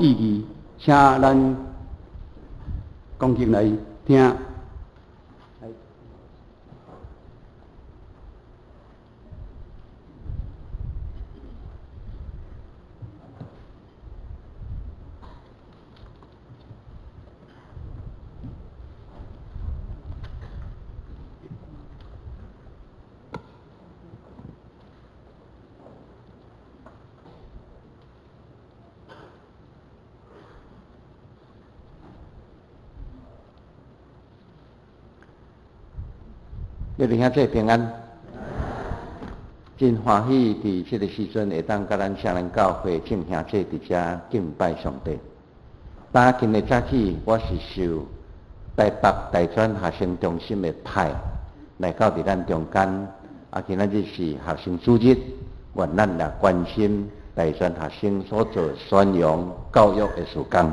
意義，請咱恭敬來聽。各位兄弟平安，真歡喜佇這个時陣會當佮咱聖靈教會眾兄弟佇遮敬拜上帝。今今日早起，我是受台北大專學生中心的派來到佇咱中間。啊，今仔日是學生主日，願咱來關心大專學生所做宣揚教育的事工。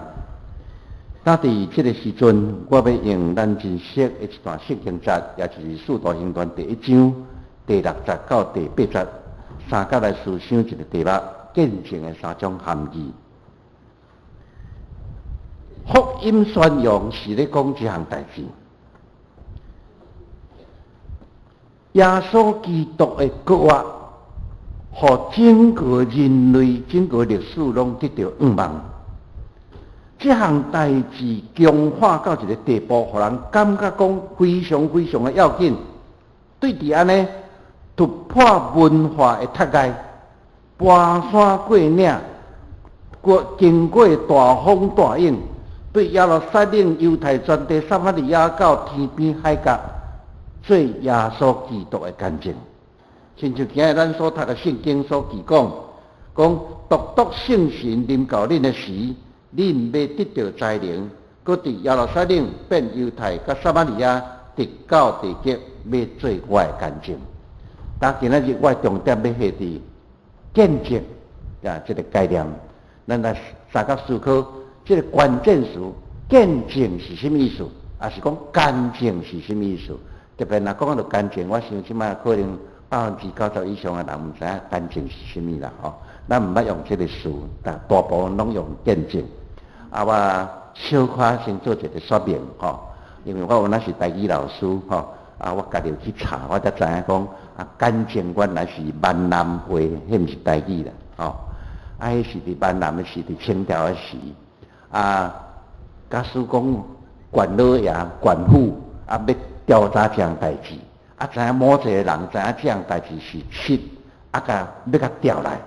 那佇這个時陣，我欲用咱真熟的一段聖經節，也就是《使徒行傳》第一章第六節到第八節，三節來思想一个題目：見證的三種含義。福音宣揚是咧講這項代誌。耶穌基督的復活，予整個人類、整個歷史攏得著向望。這項代誌強化到一个地步，予人感覺講非常非常的要緊。對佇按呢突破文化的窒礙，跋山過嶺，過經過大風大湧，對耶路撒冷、猶太全地、撒瑪利亞到天邊海角，做耶穌基督的見證。親像今日咱所讀的聖經所記講，講獨獨聖神臨到恁的時，恁欲得著才能，閣佇耶路撒冷、遍猶太、佮撒瑪利亞，直到地極，欲做我的見證。但今仔日我的重點欲下佇見證啊，這个概念，咱來三角思考這个關鍵詞，見證是啥物意思？抑是講見證是啥物意思？特別若講到見證，我想這擺可能90%以上的人毋知影見證是啥物啦吼。咱毋捌用這个詞，但大部分攏用見證。啊，我小可先做一个說明吼，因為我原來是台語老師吼，啊，我家己去查，我才知影講啊，見證原來是閩南話，彼毋是台語啦吼。啊，彼是佇閩南的時，佇清朝的時，啊，假使講縣老爺、縣府啊，欲調查這項代誌，啊，知影某一個人知影這項代誌是實，啊，共欲共調來，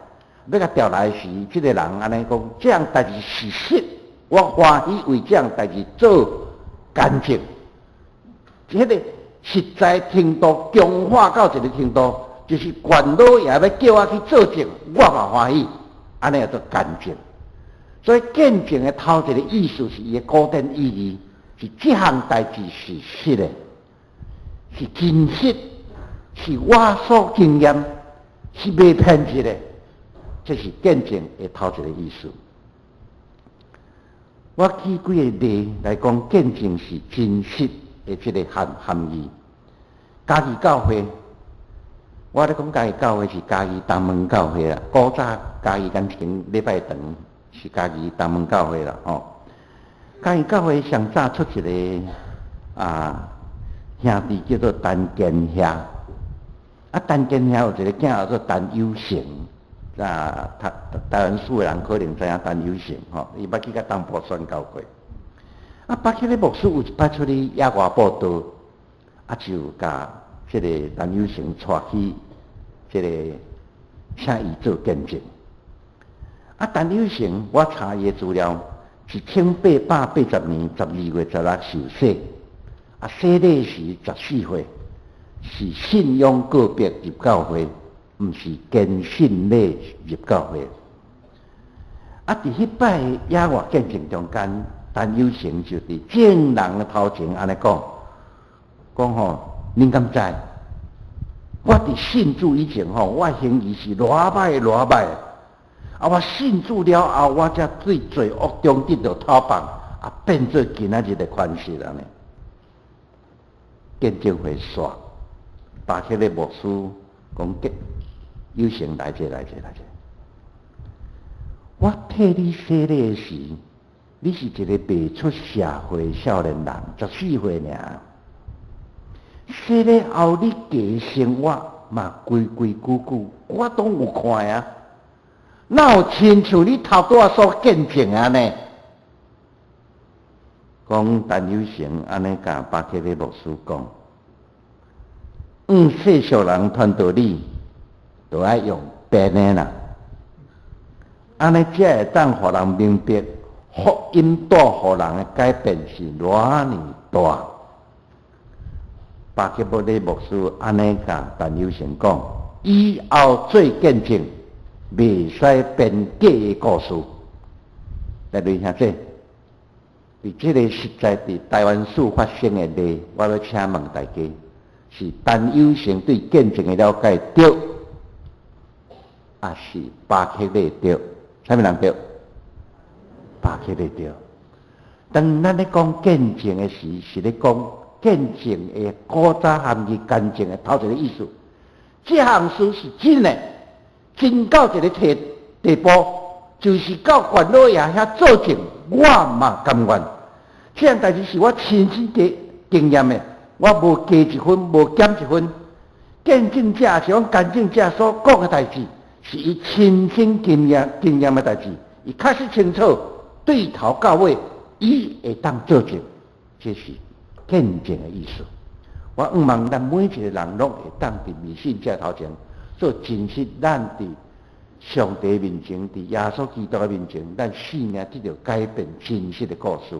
欲共調來時，這个人按呢講，這項代誌是實，我歡喜為這項代誌做見證。彼个實在程度強化到一个程度，就是縣老爺欲叫我去作證，我嘛歡喜，按呢叫做見證。所以見證的頭一个意思是伊的古典意義，是這項代誌是實的，是真實，是我所經驗，是袂騙人的，這是見證的頭一個意思。我舉幾个例來講，見證是真實的這个含義。嘉義教會，我咧講嘉義教會是嘉義東門教會啦。古早嘉義敢一間禮拜堂是嘉義東門教會啦，吼。嘉義教會上早出一个啊兄弟叫做陳堅兄，啊，陳堅兄有一个囝叫做陳有成，啊，讀台灣史的人可能知影陳有成吼，伊捌去共東部宣教過。啊，巴克禮牧師有一擺出去野外佈道，啊，就共這个陳有成帶去這个請伊做見證。啊，陳有成，我查伊的資料，1880年12月16受洗，啊，洗禮時14歲，是信仰告別入教會，毋是堅信禮入教會。啊，佇彼擺野外見證中間，陳有成就佇眾人的頭前按呢講，講吼，恁敢知？我佇信主以前吼，我行為是偌歹偌歹。啊，我信主了後，我才對罪惡中得著透放，啊，變做今仔日的款式按呢。見證會煞，巴克禮牧師講，有成來者來者來者。我替你洗禮時，你是一个未出社會少年人，14歲爾。洗禮後，你家生活嘛規規矩矩，我攏有看啊。哪有親像你頭拄仔所見證按呢？講陳有成按呢共巴克禮牧師講，按世俗人傳道理，都愛用編的啦。按呢才會當予人明白，福音帶予人的改變是偌爾大。巴克禮牧師按呢共陳有成講，以後做見證，袂使編假的故事。來，雷兄弟，佇這個實在佇台灣市發生的例，我欲請問大家，是陳有成對見證的了解對，抑是巴克禮對？啥物人對？巴克禮對。當咱咧講見證的時，是咧講見證的古早含義乾淨的頭一個意思。這項事是真的，真到一個地步，就是到元老爺遐作證，我嘛甘願。這項代誌是我親身的經驗的，我無加一分，無減一分。見證者是講見證者所講的代誌，是伊親身經驗的代誌，伊確實清楚，對頭到尾，伊會當作證，這是見證的意思。我向望咱每一個人攏會當佇未信者頭前做真實，咱佇上帝面前，佇耶穌基督的面前，咱生命得著改變真實的故事，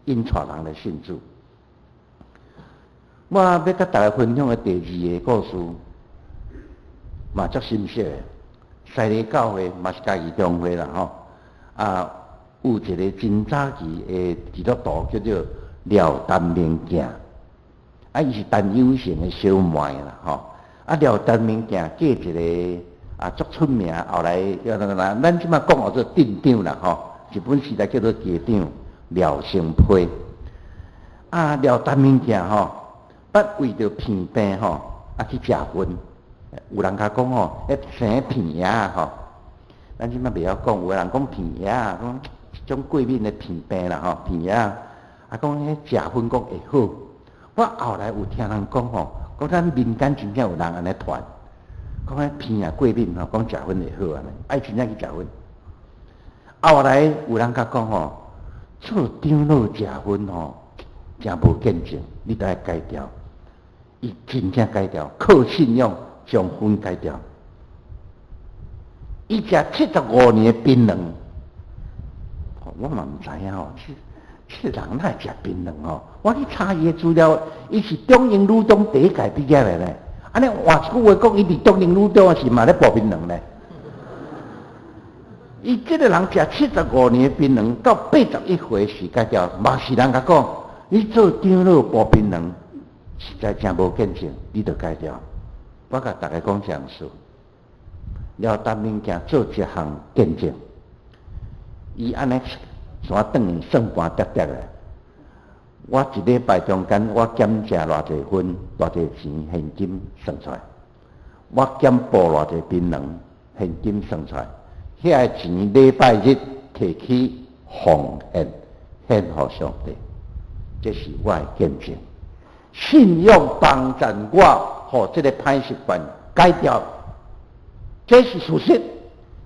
引帶人來信主。我欲佮大家分享的第二个故事，嘛足深刻的。西麗教會嘛是家己中會啦吼，啊，有一个真早期的基督徒叫做廖丹明鏡，啊，伊是陳有成的小妹啦吼，啊，廖丹明鏡嫁一个啊足出名，後來叫那個咱這馬講號做鎮長啦吼，日本時代叫做家長廖成批，啊，廖丹明鏡吼，捌為著鼻病吼，啊去食薰。有人共講吼，彼生鼻炎仔吼，咱這馬袂曉講。有的人講鼻炎仔，講一種過敏的鼻病啦吼，鼻炎仔，啊講彼食薰講會好。我後來有聽人講吼，講咱民間真正有人按呢傳，講彼鼻仔過敏吼，講食薰會好按呢，愛真正去食薰。後來有人共講吼，做長老食薰吼，誠無見證，你著愛改掉。伊真正改掉，靠信仰將薰改掉。伊食75年的檳榔，我嘛毋知影吼，這這人哪會食檳榔吼？我去查伊的資料，伊是中英女中第一屆畢業的咧。按呢換一句話講，伊佇中英女中的時嘛咧剝檳榔咧。伊這个人食七十五年的檳榔，到81歲時改掉，嘛是人共講，你做長老剝檳榔，實在誠無見證，你著改掉。我共大家講這樣事，廖丹明鏡做這項見證，伊按呢煞轉去算盤疊疊的。我一禮拜中間，我減食偌濟薰，偌濟錢現金算出來；我減剝偌濟檳榔，現金算出來。遐个錢禮拜日提去奉獻，獻予上帝，這是我的見證。信仰幫助我，予這个歹習慣改掉，這是事實，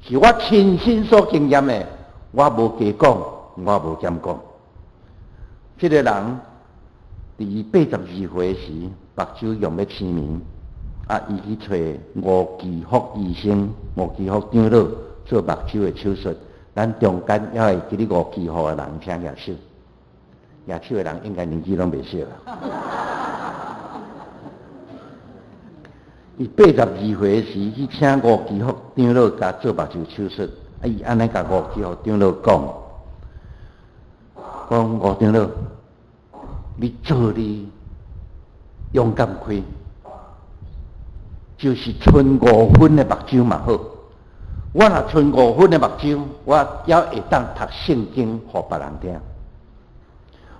是我親身所經驗的。我無加講，我無減講。這个人佇伊82歲時，目睭用欲青盲，啊，伊去揣吳基福醫生、吳基福長老做目睭的手術。咱中間猶會記得吳基福的人，請舉手。舉手的人應該年紀攏袂小啦。伊82歲時去請吳基福長老共做目睭手術，啊，伊按呢共吳基福長老講，講吳長老，你做你勇敢開，就是賰5分的目睭嘛好。我若賰五分的目睭，我猶會當讀聖經予別人聽。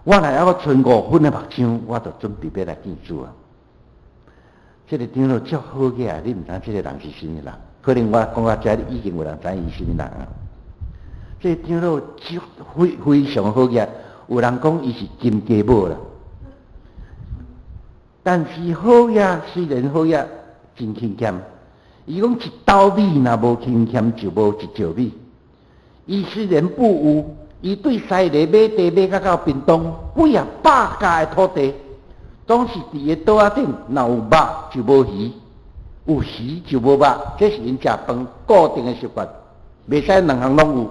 我若猶閣賰五分的目睭，我就準備欲來見主啊！這個長老足好額，你毋知這個人是啥物人？可能我講到遮，已經有人知伊是啥物人啊。這長老非非常好額，有人講伊是金雞母啦。但是好額雖然好額真勤儉，伊講一斗米若無勤儉就無一石米。伊雖然富有，伊對西螺買地買甲到屏東幾仔百甲的土地，總是佇个桌仔頂，若有肉就無魚，有魚就無肉，這是𪜶食飯固定的習慣，袂使兩項攏有。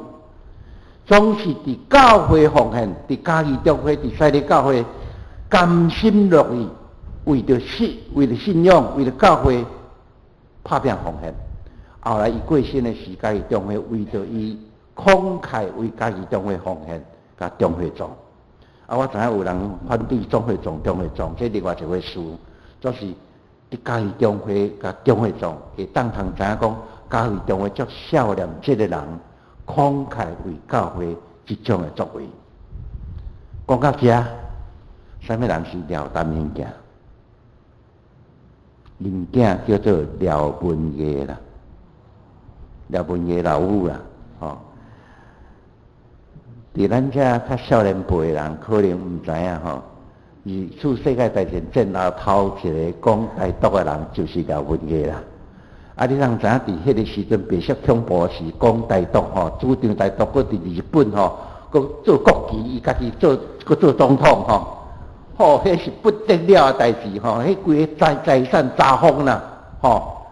總是佇教會奉獻，佇嘉義中會，佇西螺教會，甘心樂意為著信仰，為著教會拍拚奉獻。後來伊過身的時，嘉義中會為著伊慷慨為嘉義中會奉獻，共中會葬。啊，我知影有人反對總會葬、中會葬，這另外一回事。就是佇嘉義中會共中會葬，會當通知影講，嘉義中會足孝念這个人慷慨為教會這種的作為。講到遮，啥物人是廖丹明囝？𪜶囝叫做廖文月啦，廖文月老母啦，吼。佇咱遮較少年輩的人可能毋知影吼，二次世界大戰戰後頭一个講台獨的人就是廖文月啦。啊，你通知影佇彼个時陣白色恐怖時講台獨吼，主張台獨，閣佇日本吼，閣做國旗，伊家己做閣做總統吼。吼，彼是不得了的代誌吼，彼規个財產查封啦，吼。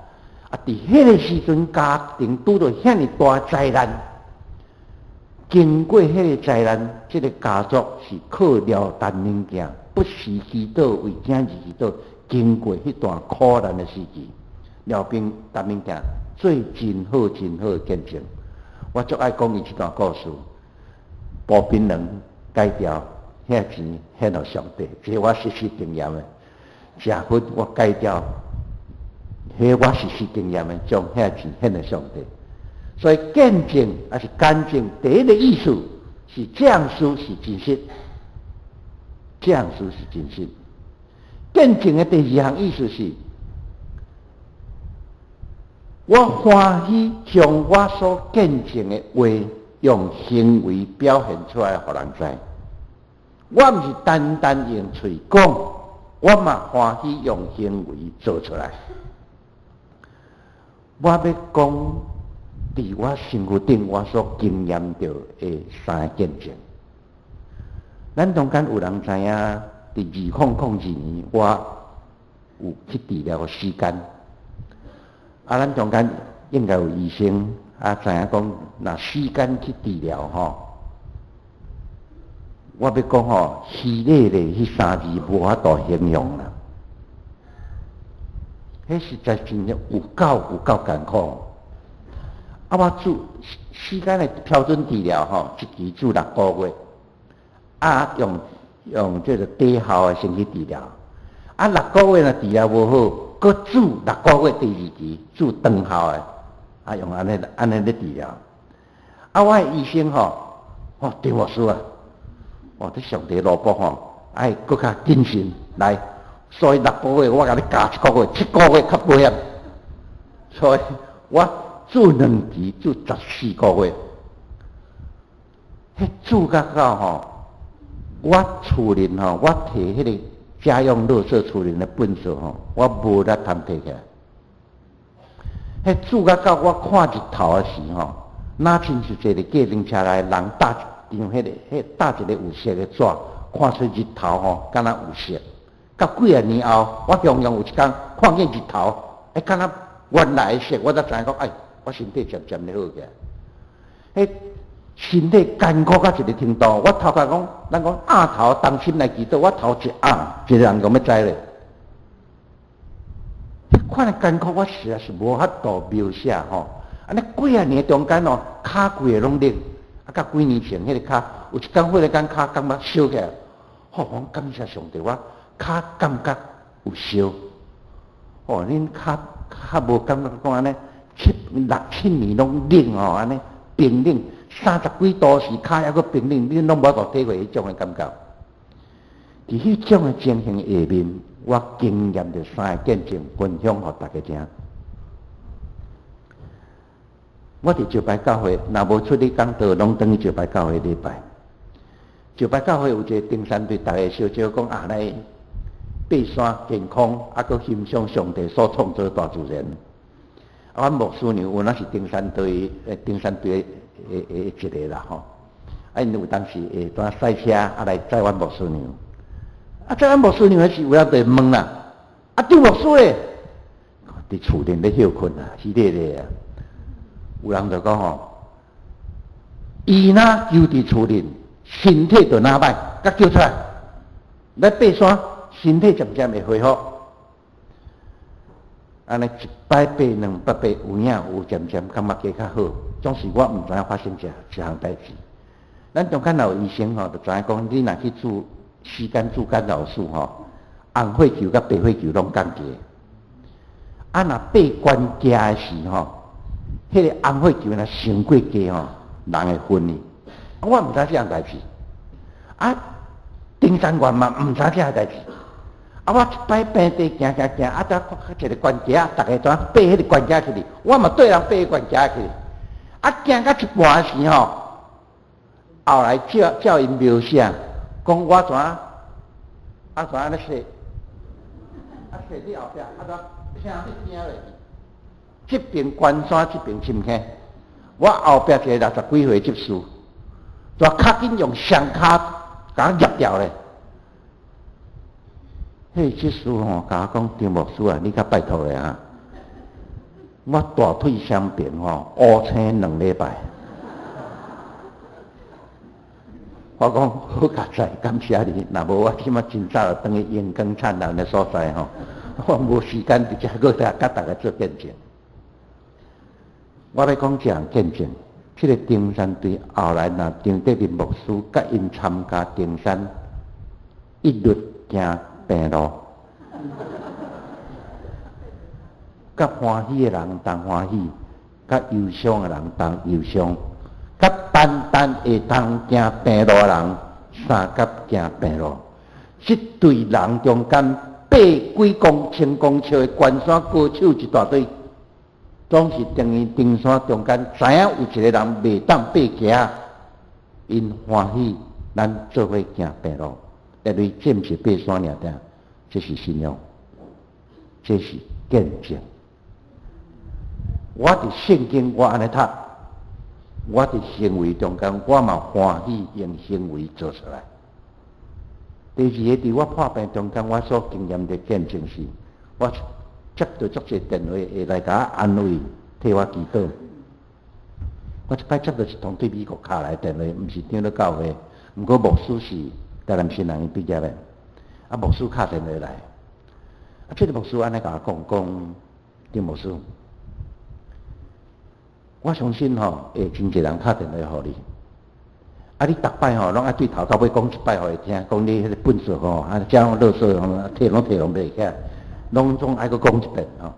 啊，佇彼个時陣家庭拄著遐爾大災難，經過彼个災難，這个家族是靠廖丹明囝不時祈禱，為囝兒祈禱，經過彼段苦難的時期，廖兵丹明囝做真好真好的見證。我足愛講伊這段故事，薄檳榔戒掉。遐錢獻予上帝，這我實實經驗的。食薰我戒掉，彼我實實經驗的，將遐錢獻予上帝。所以見證抑是見證，第一个意思是這樣事是真實，這樣事是真實。見證的第二項意思是，我歡喜將我所見證的話用行為表現出來，予人知。我毋是單單用喙講，我嘛歡喜用行為做出來。我欲講，佇我身軀頂我所經驗著的三个見證。咱中間有人知影，佇2002年，我有去治療屍肝。啊，咱中間應該有醫生啊，知影講，若屍肝去治療吼。我欲講吼，虛偽咧，彼三字無法度形容啦。彼實在真正有夠艱苦。啊，我注屍肝的標準治療吼，一期注6個月，啊，用這個低效的先去治療。啊，六個月若治療無好，閣注六個月第二期注長效的，啊，用按呢按呢咧治療。啊，我的醫生吼，哦，張牧師啊。哦，這上帝奴僕吼，愛閣較謹慎來，所以六個月我共你加一個月，7個月較保險。所以我注兩期注14個月，彼注甲到吼，我厝裡吼，我提彼个家用垃圾厝裡的糞掃吼，我無力通提起來。彼注甲到我看日頭的時吼，若親像坐佇計程車內人搭一張彼个，彼搭一個有色的紙，看出日頭吼，敢若有色。到幾仔年後，我常常有一工看見日頭，欸，敢若原來的色，我才知影講，哎，我身體漸漸咧好起來。彼身體艱苦到一个程度，我頭殼講，咱講額頭同心來祈禱，我頭一按，一个人就欲知咧。彼款的艱苦，我實在是無法度描寫吼。按呢幾仔年中間哦，跤規个攏冷。啊，甲幾年前彼个跤，有一工忽然間跤感覺燒起來，吼！我感謝上帝，我跤感覺有燒。哦，恁跤較無感覺講按呢，七六七年攏冷吼，按呢冰冷，三十幾度時跤猶閣冰冷，恁攏無法度體會彼種的感覺。佇彼種的情形下面，我經驗著三个見證分享予大家聽。我佇石牌教會，若無出去講道，攏轉去石牌教會禮拜。石牌教會有一個登山隊，逐家小招講啊，來爬山健康，啊，閣欣賞上帝所創造大自然。啊，阮牧師娘有那是登山隊，登山隊的一個啦吼。啊，𪜶有當時會當賽車啊來載阮牧師娘。啊，載阮牧師娘彼時有人就會問啦：啊，張牧師咧，佇厝內咧歇睏啊，死咧咧啊！有人就講吼，伊若留佇厝內，身體就若歹，共叫出來來爬山，身體漸漸會恢復。按呢一擺爬兩擺爬，有影有漸漸感覺加較好。總是我毋知影發生這項代誌。咱中間若有醫生吼，就知影講，你若去注時間注干擾素吼，紅血球佮白血球攏降低。啊，若爬懸崖的時吼，彼個紅血球若傷過低吼，人會昏去。我毋知這項代誌。啊，登山員嘛毋知這項代誌。啊，我一擺平地行行行，啊，才看一個懸崖，逐家怎爬彼個懸崖去哩？我嘛綴人爬懸崖去。啊，行到一半時吼，後來照照𪜶描寫，講我怎啊怎按呢踅，啊踅佇後壁，啊怎聽你驚落去？這邊懸山，這邊深坑。我後壁一個六十幾歲執事，就較緊用雙跤共我夾掉咧。彼個執事吼，共我講，張牧師啊，你較拜託咧啊！我大腿傷病吼，烏青2禮拜。我講好佳哉，感謝你。若無我這馬真早就轉去榮光燦爛的所在吼，我無時間佇遮閣來佮逐家做見證。我欲講這項見證，這個登山隊後來若張德林牧師佮𪜶參加登山，一律行平路，佮歡喜的人同歡喜，佮憂傷的人同憂傷，佮單單會當行平路的人相佮行平路。這隊人中間爬幾公千公尺的懸山高手一大堆，總是等於登山中間知影有一個人袂當爬行，𪜶歡喜咱做伙行平路，因為這毋是爬山爾爾，這是信仰，這是見證。我佇聖經我按呢讀，我佇行為中間我嘛歡喜用行為做出來。第二个，佇我破病中間，我所經驗的見證是，我接到足濟電話會來共我安慰，替我祈禱。我一擺接到一通對美國敲來的電話，毋是長老教會，毋過牧師是台南新人畢業的，啊，牧師敲電話來，啊，這個牧師按呢共我講，講張牧師，我相信吼，會真濟人敲電話予你，啊，你逐擺吼，攏愛對頭到尾講一擺予伊聽，講你彼個糞埽吼，啊，遮攏垃圾吼，提攏提攏袂起來，攏總愛閣講一遍吼。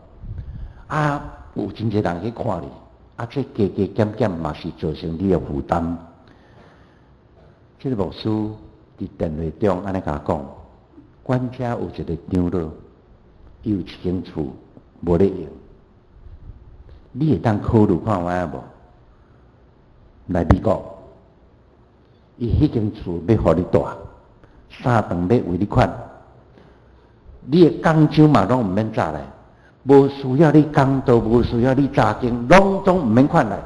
啊，有真濟人去看你，啊，這加加減減嘛是造成你的負擔。這個牧師佇電話中按呢共我講，阮遮有一個長老，伊有一間厝無咧用，你會當考慮看覓無？來美國，伊彼間厝欲予你住，三頓欲為你款，你的工錢嘛攏毋免紮來，無需要你講道，無需要你查經，攏總毋免款來。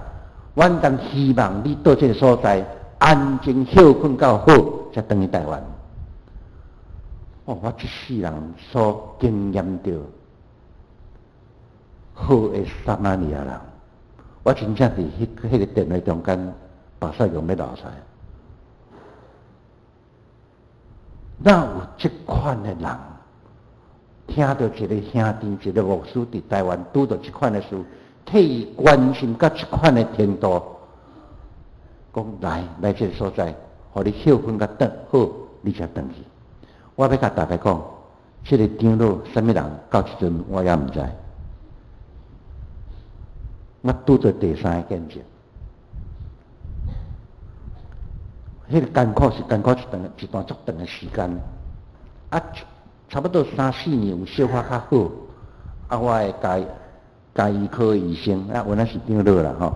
阮但希望你到這個所在安靜歇睏到好，才轉去台灣。哦，我這世人所經驗著好的撒瑪利亞人，我真正佇彼個電話中間，目屎用欲流出來。哪有這款的人，聽著一個兄弟，一個牧師佇台灣拄著這款的事，替伊關心到這款的程度，講來來這個所在，予你歇睏甲轉好，你才轉去。我欲共大家講，這個長老啥物人，到這陣我猶毋知。我拄著第三個見證，彼個艱苦是艱苦一段一段足長的時間，啊，差不多三四年有小可較好，啊，我的家醫科醫生，啊，原來是長老啦吼，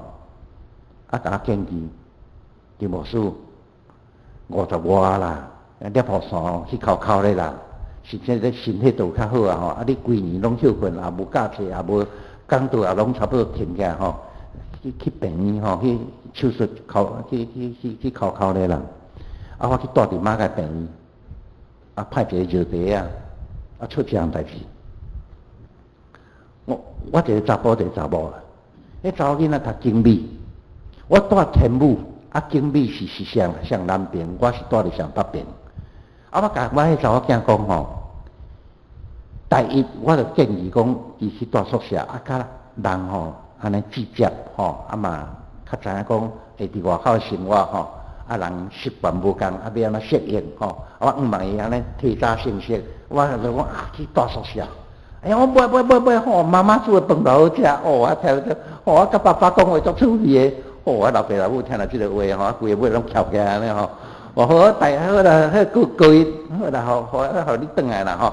啊，共我建議，張牧師50外啦，捏雨傘去哭哭咧啦，實際咧身體都較好啊吼，啊你規年攏歇睏，也無教冊，也無講道，也攏差不多停起來吼，去病院吼，去手術哭，去哭哭咧啦。啊，我去蹛佇馬偕病院，啊派一個藥茶啊，啊出這項代誌。我一個查埔，一個查某啊，彼查某囡仔讀景美，我蹛天母，啊景美是上南邊，我是蹛佇上北邊。啊，我共我彼查某囝講吼，第一我就建議講，伊去蹛宿舍，啊較人吼按呢直接吼，啊嘛較知影講會佇外口生活吼，啊人習慣無仝，啊欲按怎適應吼。啊我毋問伊按呢提早信息，我就講啊去蹛宿舍。哎呀，我袂袂袂袂吼，媽媽煮的飯偌好食，哦，我聽著，哦，我佮爸爸講話足趣味的，哦，我老爸老母聽著這个話吼，規个尾攏翹起來按呢吼。哦好，大好啦，好過過伊，好啦，予予予你轉來啦吼。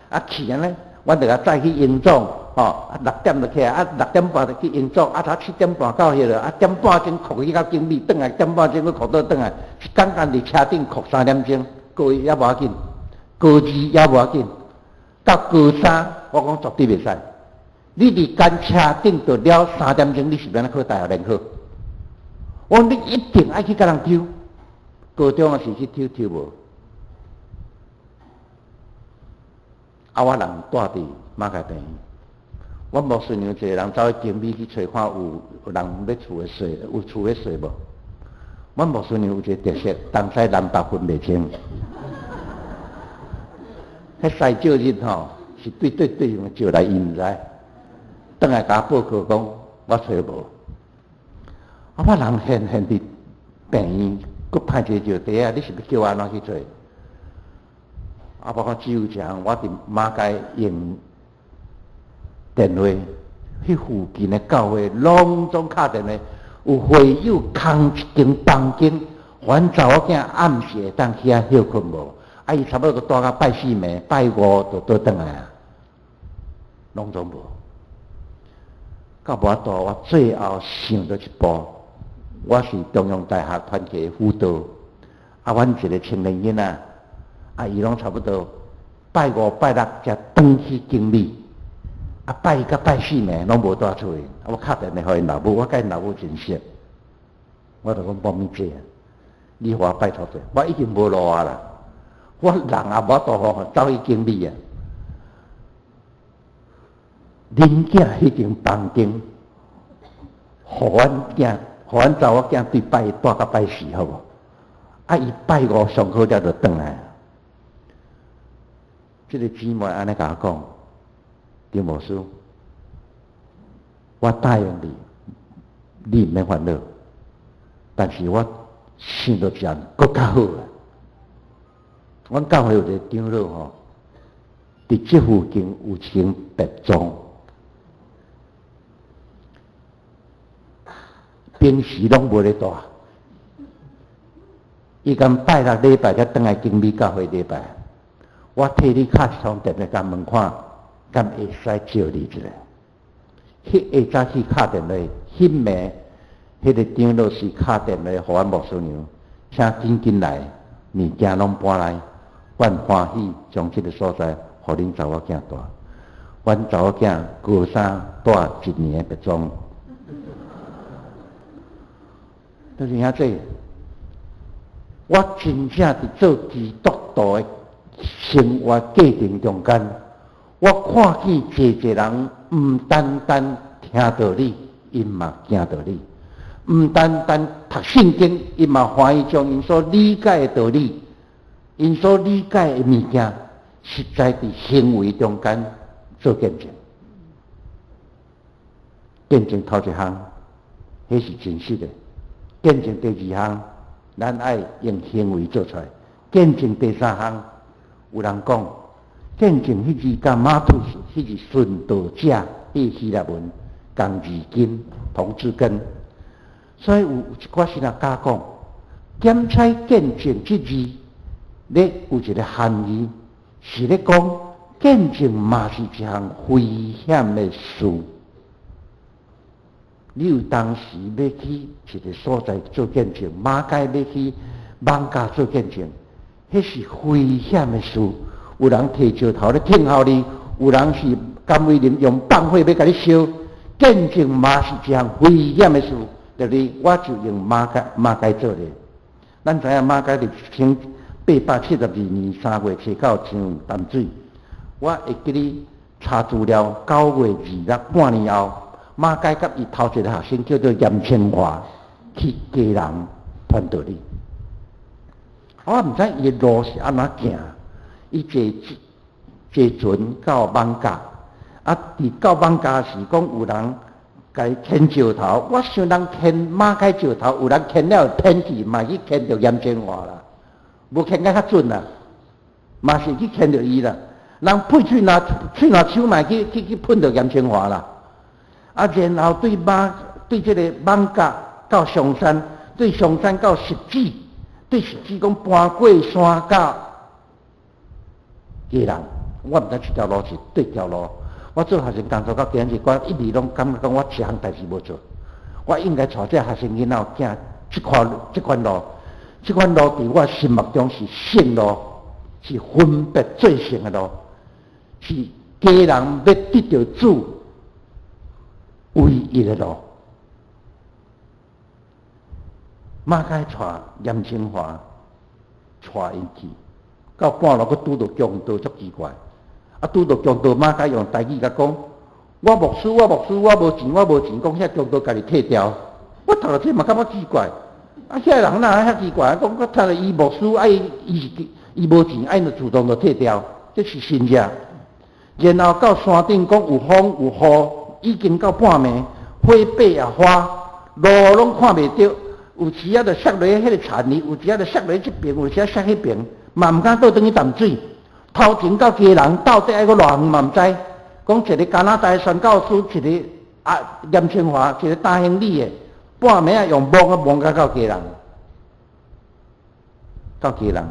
啊去按呢，阮就共載去榮總，吼，啊6點就起來，啊6點半就去榮總，啊才7點半到彼落，啊點半鐘哭去到景美，轉來點半鐘閣哭倒轉來，一工干佇車頂哭3點鐘，高一也無要緊，高二也無要緊。到高三，我講絕對袂使。你佇間車頂著了3點鐘，你是欲按怎考大學聯考？我講你一定愛去共人抽。高中也是去抽抽無。啊，我人蹛佇馬偕病院，阮牧師娘一個人走去景美去揣看有人欲厝的稅，有厝的稅無？阮牧師娘有一個特色，東西南北分袂清。彼西照日吼，是對對對方招來，伊毋知。轉來共我報告講，我揣無。啊，我人現現佇病院，閣派一個藥袋仔，你是欲叫我按怎去揣？啊，包括只有一項，我佇馬偕用電話，彼附近的教會攏總敲電話，有會友空一間房間，阮查某囝暗時會當去遐歇睏無？啊！伊差不多蹛到拜四暝、拜五就倒轉來啊，攏總無。到無法度，我最後想著一步，我是中央大學團契輔導，啊，阮一個青年囡仔，啊，伊攏差不多拜五、拜六才轉去景美，啊，拜一佮拜四暝攏無蹛厝的，啊，我敲電話予𪜶老母，我佮𪜶老母真熟，我就講無物姐，你予我拜託者，我已經無路啊啦。我人也無法度吼，走去景美啊！恁囝彼間房間，予阮囝，予阮查某囝對拜一蹛到拜四，好無？啊，伊拜五上課了就轉來。這个姊妹按呢共我講，張牧師，我答應你，你毋免煩惱。但是我想著一項閣較好的。阮教會有一個長老吼，佇這附近有一間別莊，平時攏無咧蹛。伊共拜六禮拜才轉來景美教會禮拜。我替你敲一通電話，共問看，敢會使借你一下？彼下早起敲電話，彼暝，彼個長老是敲電話予阮牧師娘，請緊緊來，物件攏搬來，阮歡喜將這个所在予恁查某囝蹛。阮查某囝高三蹛一年的別莊，就是兄弟，我真正佇做基督徒的生活過程中間，我看見濟濟人毋單單聽道理，𪜶嘛行道理；毋單單讀聖經，𪜶嘛歡喜將𪜶所理解的道理、𪜶所理解的物件，實在佇行為中間做見證。見證頭一項，彼是真實的；見證第二項，咱愛用行為做出來。見證第三項，有人講見證彼字佮馬土斯，彼字殉道者，彼希臘文仝字根同字根，所以有一寡神學家講，檢采見證這字咧有一个含義，是咧講見證嘛是一項危險的事。你有當時欲去一个所在做見證，馬偕欲去艋舺做見證，彼是危險的事。有人提石頭咧聽候你，有人是甘為林用放火欲共你燒，見證嘛是一項危險的事，對不對？我就用馬偕馬偕做咧。咱知影馬偕佇1872年3月初九上淡水，我會記得查資料，9月2日半年後，馬偕佮伊頭一个學生叫做嚴清華去基隆傳道理。我毋知伊的路是按怎行，伊坐坐船到艋舺，啊，佇到艋舺時講有人共伊牽石頭，我想人牽馬偕石頭，有人牽了偏去，嘛去牽著嚴清華啦，無牽甲較準啦，嘛是去牽著伊啦。人噴喙若喙若手嘛去去去噴著嚴清華啦。啊，然後對馬對這个艋舺到松山，對松山到汐止，對汐止講搬過山到基隆，我毋知這條路是對條路。我做學生工作到今日，我一直攏感覺講我一項代誌無做。我應該帶這學生囡仔行這款這款路，這款路佇我心目中是聖路，是分別做聖的路，是家人欲得著主唯一的路。馬偕帶嚴清華帶𪜶去，到半路閣拄著強盜，足奇怪。啊，拄著強盜，馬偕用台語共講：我牧師，我牧師，我無錢，我無錢。講遐強盜家己退掉。我讀著這嘛感覺奇怪。啊，遐人哪會遐奇怪？講我聽著伊牧師愛伊是伊無錢，愛就自動就退掉，這是神跡。然後到山頂講有風有雨，已經到半暝，火把也花，路攏看袂著。有時仔就摔落彼个田裡，有時仔就摔落這爿，有時仔摔彼爿，嘛毋敢倒轉去淡水。頭前到基隆，到底愛閣偌遠嘛毋知。講一个加拿大宣教師，一个啊嚴清華，一个擔行李的，半暝仔用摸啊摸甲到基隆，到基隆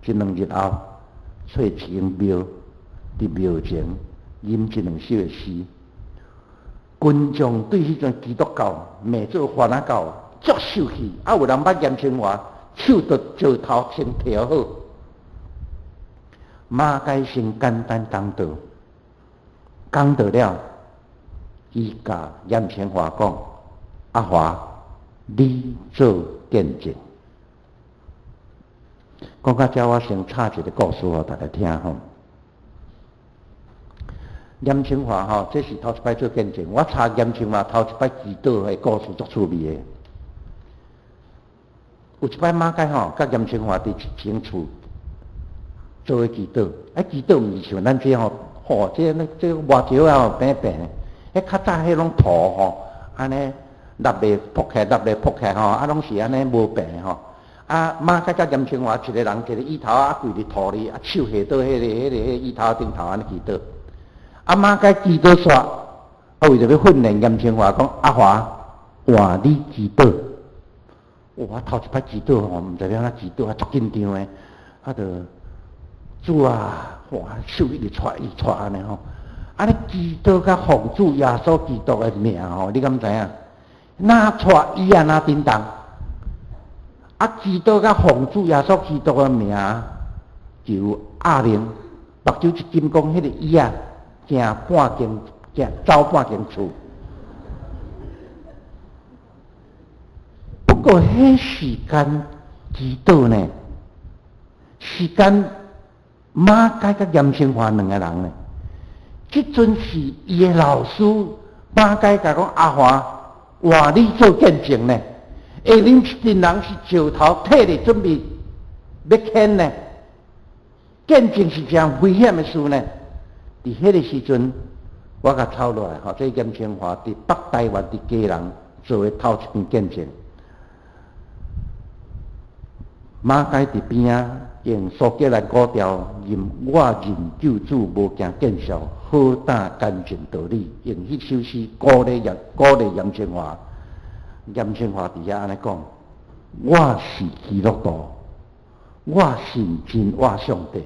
一兩日後，揣一間廟，佇廟前吟這兩首的詩。群眾對彼陣基督教罵做番仔教，足受氣。啊，有人捌嚴清華手著石頭先提好。馬偕先簡單講道，講道了，伊共嚴清華講：阿華，你做見證。講到這，我先插一个故事予大家聽吼。嚴清華吼，這是頭一擺做見證。我查嚴清華頭一擺祈禱的故事足趣味的。有一擺馬偕吼，佮嚴清華佇一間厝做伙祈禱，啊，祈禱毋是像咱這吼，吼，這這磨石仔吼，平平。彼較早彼攏土吼，按呢立咧鋪起來，立咧鋪起來吼，啊，攏是按呢無平吼。啊，馬偕佮嚴清華一个人一个椅頭啊，跪佇土裡，啊，手下倒彼个椅頭頂頭按呢祈禱。啊，馬偕祈禱煞，啊，為著欲訓練嚴清華講，阿華換你祈禱。我頭一擺祈禱吼，毋知欲按怎祈禱，啊，足緊張的，啊，著主啊，哇，手一直掣一直掣按呢吼，按呢祈禱佮奉主耶穌基督的名吼，你敢知影？若掣椅仔若振動，啊，祈禱佮奉主耶穌基督的名，求阿明，目睭一金講，彼个椅仔行半間，行走半間厝。不過，彼時間祈禱呢，時間馬偕佮嚴清華兩个人呢。這陣是伊的老師馬偕共講阿華，換你做見證呢。下面一陣人是石頭提咧準備欲牽呢。見證是誠危險的事呢。佇彼个時陣，我共抄落來吼，這嚴清華佇北台灣佇基隆做的頭一篇見證。馬偕佇邊仔用蘇格蘭古調吟我認救主無驚見笑，好膽乾淨道理，用彼首詩鼓勵嚴鼓勵嚴清華。嚴清華佇遐按呢講：我是基督徒，我信真活上帝，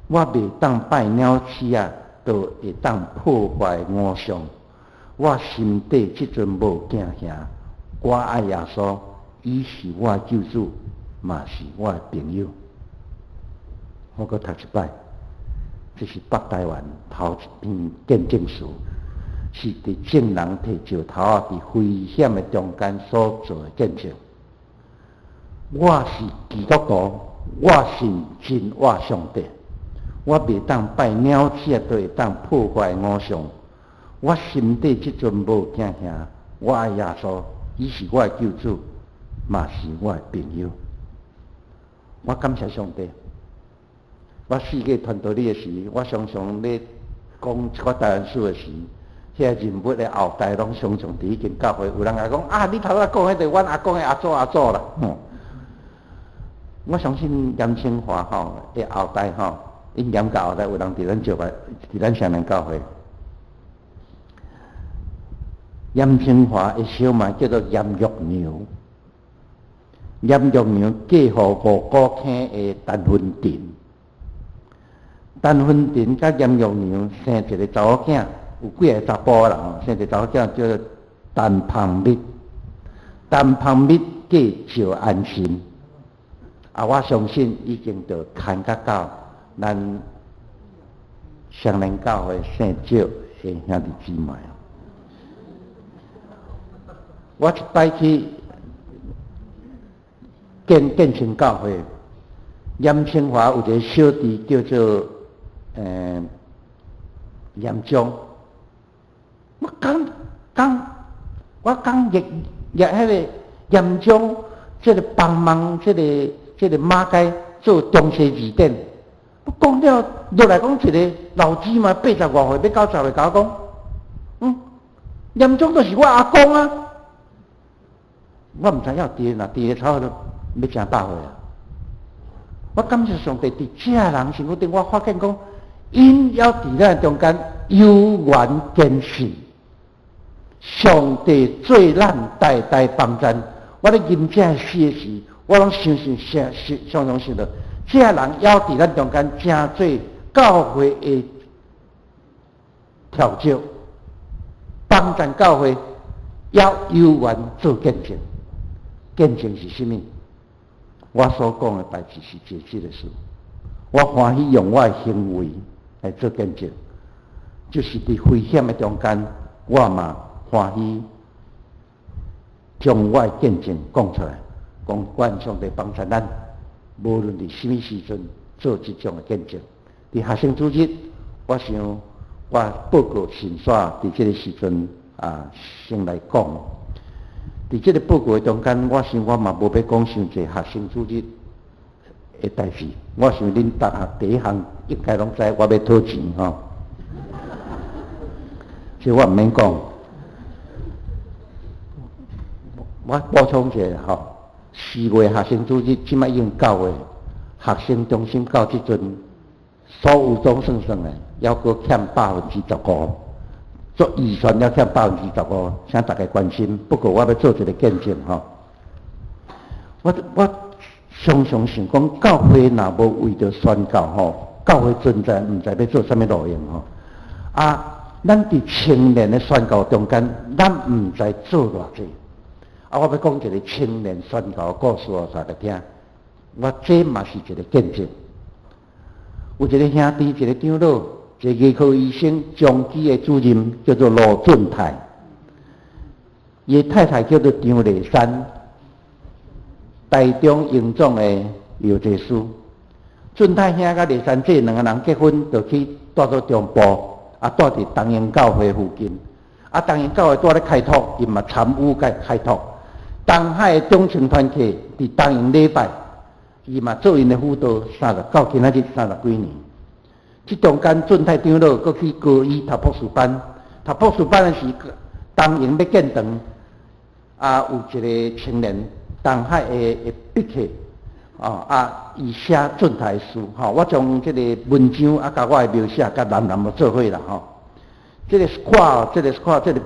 我袂當拜鳥鼠仔，都會當破壞偶像。我心底這陣無驚嚇，我愛耶穌，伊是我的救主，嘛是我的朋友。我閣讀一擺，這是北台灣頭一篇見證書，是佇眾人提石頭仔佇危險的中間所做的見證。我是基督徒，我信真活上帝，我袂當拜鳥鼠都會當破壞偶像。我心底這陣無驚嚇，我愛耶穌，伊是我的救主，嘛是我的朋友。我感謝上帝。我四界傳道理的時，我常常咧講一寡台灣史的時，遐人物的後代攏常常佇彼間教會，有人來講啊，你頭仔講彼個，阮阿公的阿祖阿祖啦。我相信嚴清華吼的後代吼，𪜶嚴家後代有人佇咱教會，佇咱雙連教會。嚴清華的小妹叫做嚴玉娘，嚴玉娘嫁予五股坑的陳芬廷，陳芬廷佮嚴玉娘生一個查某囝，有幾个查埔人吼，生一個查某囝叫做陳芳蜜，陳芳蜜嫁趙安心，啊，我相信已經就牽甲到咱雙連教會姓趙的兄弟姊妹。我一擺去建建成教會，嚴清華有一個小弟叫做嚴章，我講講我講譯譯彼個嚴章，這個幫忙這個這個馬偕做中西字典，我講了落來講一個老姊妹八十外歲，欲90歲，共我講，嚴章就是我阿公啊。我毋知影佇若佇咧差不多欲成百歲啊！我感謝上帝，佇這人身軀頂，我發現講，𪜶猶佇咱中間有緣堅信，上帝做咱代代幫贊。我咧吟這詩的時，我攏相信，相信，常常想著，這人猶佇咱中間成做教會的調酒，幫贊教會，猶有緣做見證。見證是啥物？我所講的代誌是這這个事。我歡喜用我的行為來做見證，就是佇危險的中間，我嘛歡喜將我的見證講出來，講願上帝幫助咱，無論佇啥物時陣做這種的見證。佇學生主日，我想我報告先煞佇這个時陣啊，先來講。佇這个報告的中間，我想我嘛無欲講傷濟學生主日的代誌。我想恁逐項第一項應該攏知，我欲討錢吼，所以我毋免講。我補充一下吼，4月學生主日這擺已經9月，學生中心到這陣，所有總算算的，猶閣欠15%。做預算猶欠15%，請大家關心。不過我欲做一個見證吼，我常常想講，教會若無為著宣教吼，教會存在毋知欲做啥物路用吼。啊，咱佇青年的宣教中間，咱毋知做偌濟。啊，我欲講一個青年宣教的故事，予大家聽。我這嘛是一個見證。有一個兄弟，一個長老，一個牙科醫生，長期的主任叫做盧俊泰，伊的太太叫做張麗珊，台中榮總的藥劑師。俊泰兄佮麗珊這兩个人結婚，就去蹛做中部，啊，蹛佇東榮教會附近。啊，東榮教會拄仔咧開拓，伊嘛參與共開拓。東海的中青團契佇東榮禮拜，伊嘛做𪜶的輔導，三十到今仔日三十幾年。這中間，俊泰長老閣去高醫讀博士班，讀博士班的時，東榮欲建堂，啊，有一個青年東海的筆客，哦，啊，伊寫俊泰的詩，吼，我將這個文章啊，佮我的描寫，佮南南無做伙啦，吼。這個 Squall，這個 Squall，這個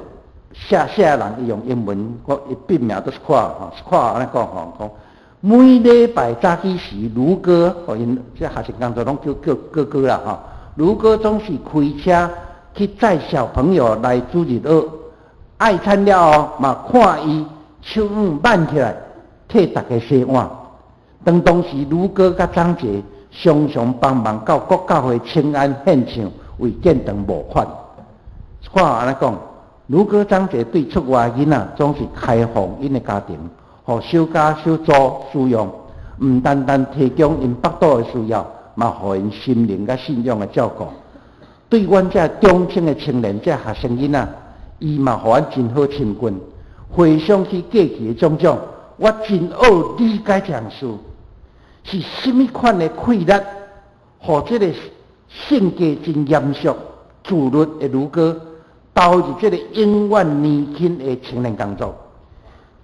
寫寫的人，伊用英文，我伊筆名都 Squall，吼，Squall 按呢講吼，講每禮拜早起時，盧哥，吼，𪜶這學生工作攏叫叫哥哥啦，吼。盧哥總是開車去載小朋友來主日學，愛餐了後，嘛看伊手腕挽起來，替逐家洗碗。當當時盧哥佮張傑常常幫忙到各教會請願獻唱，為建堂募款。看按呢講，盧哥張傑對出外囡仔總是開放𪜶的家庭，予小家小組使用，毋單單提供𪜶腹肚的需要，嘛予𪜶心靈佮信仰的照顧。對阮這中青的青年、這學生囡仔，伊嘛予阮真好親近。回想起過去的種種，我真愛理解這項事，是啥物款的氣力，予這个性格真嚴肅、自律的盧哥，投入這个永遠年輕的青年工作。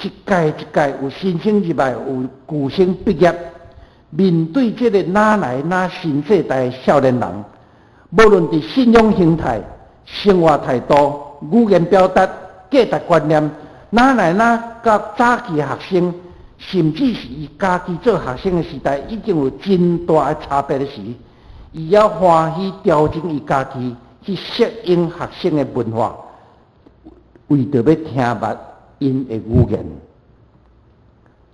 一屆一屆有新生入來，有舊生畢業，面對這个哪來哪新世代的少年人，無論佇信仰形態、生活態度、語言表達、價值觀念，哪來哪佮早期學生，甚至是伊家己做學生的時代，已經有真大的差別的時，伊猶歡喜調整伊家己去適應學生的文化，為著欲聽捌𪜶的語言。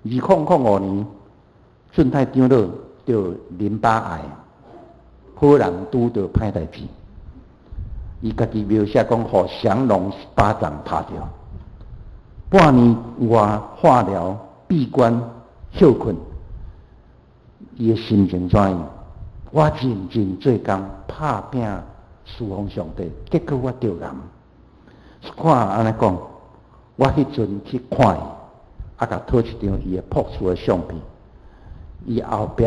2005年，俊泰長老得淋巴癌，好人拄著歹代誌。伊家己描寫講，予降龍十八掌拍著。半年外化療、閉關、歇睏，伊的心情怎樣？我認真做工，拍拚侍奉上帝，結果我著癌。看按呢講，我彼陣去看伊，啊，共討一張伊的朴厝的相片，伊後壁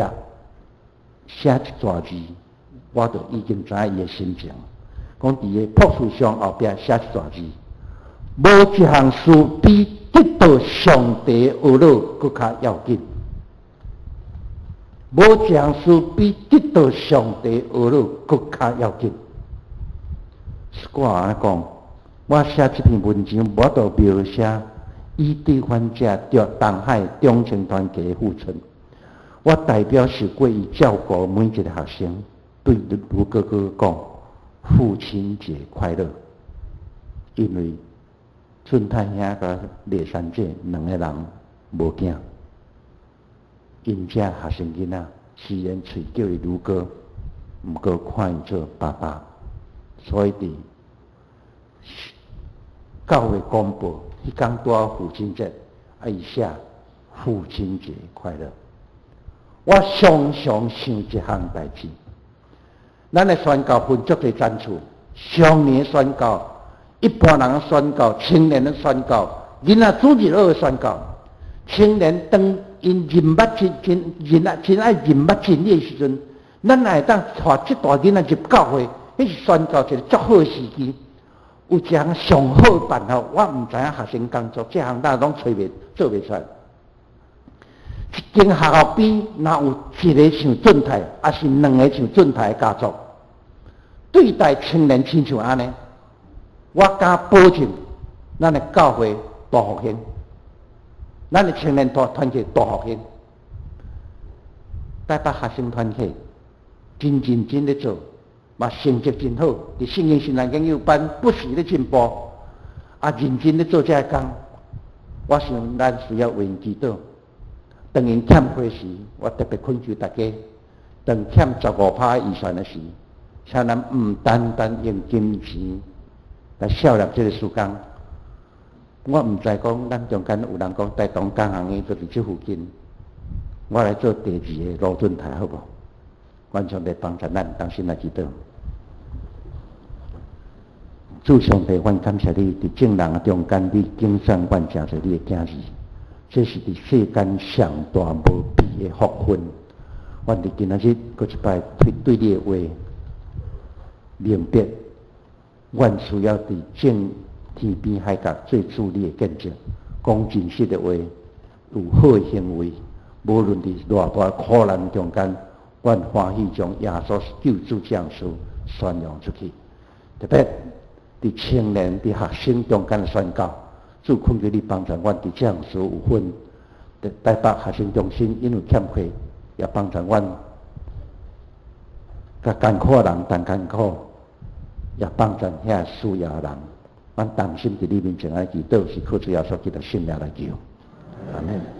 寫一逝字，我就已經知影伊的心情。講佇个朴厝相後壁寫一逝字，無一項事比得到上帝呵咾閣較要緊。無一項事比得到上帝呵咾閣較要緊。我按呢講，我寫這篇文章，無法度描寫伊對阮遮著東海中青團體的付出。我代表受過伊照顧每一個學生，對盧哥哥講父親節快樂。因為俊泰兄佮麗珊姐兩个人無囝，𪜶遮學生囡仔雖然喙叫伊盧哥，毋過看伊做爸爸，所以佇教會公報，彼工拄好父親節，啊，伊寫父親節快樂。我常常想一項代誌，咱的宣教分足濟層次，少年宣教、一般人的宣教、青年的宣教、囡仔主日學的宣教。青年當𪜶認捌真真認啊真愛認捌真理的時陣，咱若會當帶這大囡仔入教會，彼是宣教一个足好的時機。有一項上好的辦法，我毋知影學生工作，這項咱攏揣袂做袂出來。一間學校邊若有一个像俊泰，抑是兩个像俊泰的家族，對待青年親像按呢，我敢保證，咱的教會大復興，咱的青年團團體大復興，台北學生團體真認真咧做，嘛成績真好，佇聖經神學研究班不時咧進步，啊認真咧做這个工，我想咱需要為𪜶祈禱。當𪜶欠虧時，我特別懇求大家，當欠15%預算的時，請咱毋單單用金錢來效力這个事工。我毋知講，咱中間有人講台東工行的就佇這附近，我來做第二个盧俊泰好無？願上帝幫助咱，同心來祈禱。主上帝，阮感謝你，佇眾人中間，你揀選阮成做你的囝兒，這是佇世間上大無比的福分。阮佇今仔日閣一擺對對你的話明白，阮需要佇眾天邊海角做主你的見證，講真實的話，有好的行為，無論佇偌大苦難中間，阮歡喜將耶穌是救主這樣事宣揚出去。特別佇青年、佇學生中間的宣教，主懇求你幫助阮佇這項事有份。佇台北學生中心因為欠缺，也幫助阮，佮艱苦的人同艱苦，也幫助遐需要的人。咱同心佇你面前來祈禱，是靠主耶穌基督聖名來求。阿門。